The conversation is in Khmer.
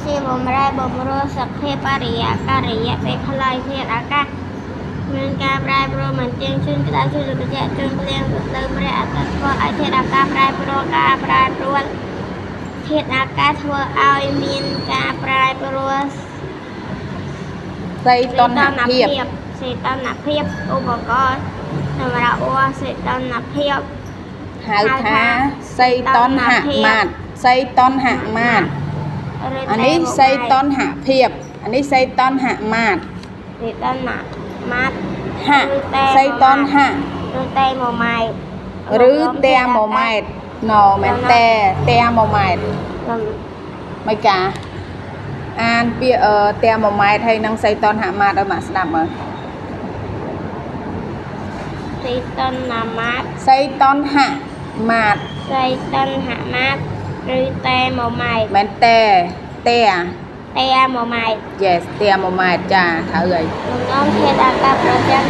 ជាបំរែបំរួលសភាពបរិយាកាសរយៈពេលខ្លីធាតុអាកាសមានការប្រែប្រួលមិនទៀងជួនក្តៅជួនត្រជាក់ជួនភ្លៀងរដូវព្រះអាទិត្យធ្វើឲ្យធាតុអាកាសប្រែប្រួលការប្រែប្រួលធាតុអាកាសធ្វើឲ្យមានការប្រែប្រួល សីតុណ្ហភាព សីតុណ្ហភាពឧបករណ៍សម្រាប់វាស់សីតុណ្ហភាព ហៅថាសីតុណ្ហមាត្រសីតុណ្ហមាត្រ ឬ អានេះសីតុណ្ហភាពអានេះសីតុណ្ហមាត្រ សីតុណ្ហមាត្រ ហៈសីតុណ្ហៈ ឬតែម៉ូម៉ែត្រ ឬតែម៉ូម៉ែត្រណមែនតែតែម៉ូម៉ែត្រមិនកាអានពាក្យអឺតែម៉ូម៉ែត្រហើយនឹងសីតុណ្ហមាត្រឲ្យម៉ាក់ស្ដាប់មើល សីតុណ្ហមាត្រ សីតុណ្ហមាត្រ សីតុណ្ហមាត្រឬតែម៉ូម៉ែត្រ មែនតែតែ តែម៉ូម៉ែត្រ Yes តែម៉ូម៉ែត្រចាត្រូវហើយ លំនាំធាតុអាកាសប្រចាំ